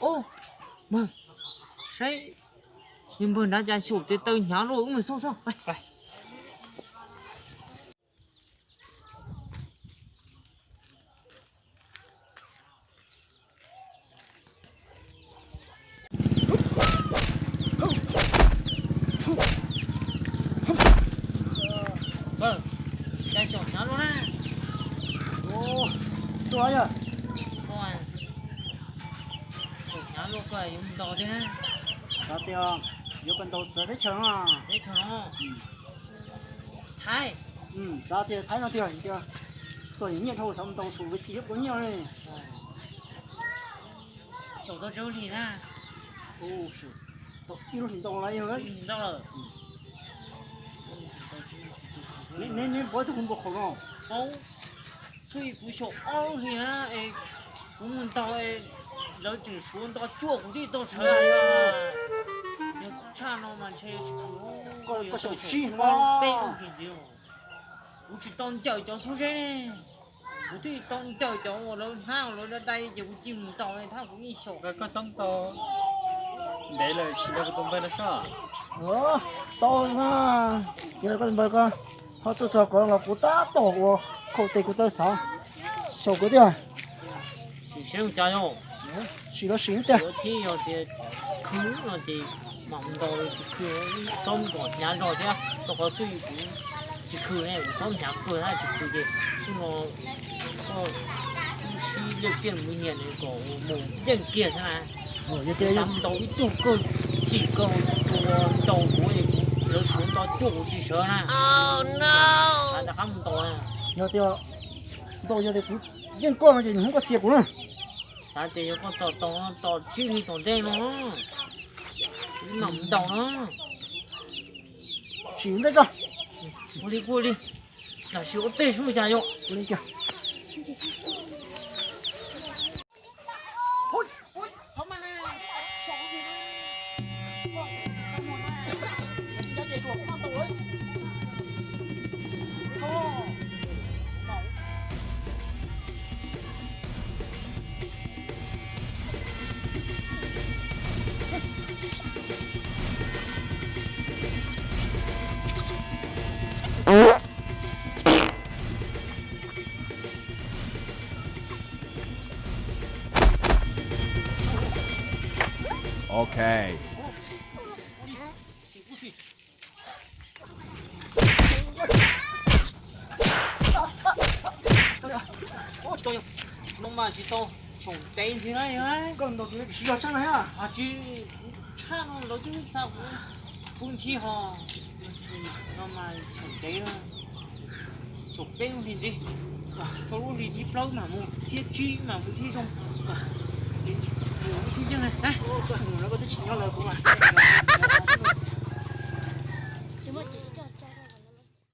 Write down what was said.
Ub, npawg, saib, yog npawg nrad cas xyaum tes taw hnyav luaj, wb mus xauj soj. Npawg, cas xyaum hnyav luaj na. Ua, xyov yog, xyaum hnyav luaj koj yuav mus ntaus thiab na. Xav tias yuav koj ntaus txawv teb chaws no. Teb chaws no. Thaib. Xav tias Thaib no tiag, txom nyem dhau xav mus ntaus xyaum tsis yuav koj nyiaj li. Xyaum tau tsawg hlis na? Tau ib lub hlis ntau lawm. Ib lub hlis ntau lawm. Neb, neb paub ib tug kuv npau qhaum no? Paub. Xub kuv xyaum ob lub hlis na es kuv mus ntaus es lawv tseem suav nto cuaj kuv thiaj tau sawv. Yog tshaj no mas ntshe koj xyaum tsib lub hlis ntxiv. Kuv tsis tau ncawm cov xub zeb ne. Kuv twb tau ncawm cov uas lawv hnab uas lawv dai dai ces kuv cia mus ntaus ne, thab kuv yeej xyaum. Koj xyov tau ntev lawm tsis nrog kuv tus npawg no soj. Tau na, yog koj tus npawg ko ho tuaj txog ko los kuv tab tom ua khaum tes kuv taw xav xyaum koj tiag. Sim saib ua cas yog. Sim los sim tiag. Yuav thiab yog tias khwv no ces mam mus ntaus, tsis khwv, xob kom hnyav zog thiab. Rau qhov xub kuv tsis khwv ne, kuv xob hnyav kawg thiab, tsis khwv ces xub no koj sib liaj tiaj mus nyiam nws kom mus yeej kiag thiab na. Yog tias xav ntaus ib tug kawg, chim kawg, tus uas ntaus kuv es lawv suav nto cuaj kuv tsis sawv na. Xav rov qab mus ntaus na. Yog tias ntaus yog tias kuv yeej koj no ces nws hnub koj xiam kuv na. Xav tias yog koj tos tau no, tos tsib hlis tom ntej no, kuv mam mus ntaus no. Sim ntej tso. Ua li kuj ua li, tam sim ua tej sub cas yog. Ua li kiag. Ok. No mas tsis tau xyaum ntev ntxiv na. Koj ntaus tus siv zog tshaj no thiab. Tsis tshaj no lawv twb xa kuv pub nthi ho. No mas xyaum ntev, xyaum peb lub hlis ntxiv, rau lub hlis thib plaub mam mus, xiab tsib mam mus thiaj zoo. Mus thiaj yeej na. Koj tsis mus no koj twb tsis nyob lawm kuv mas.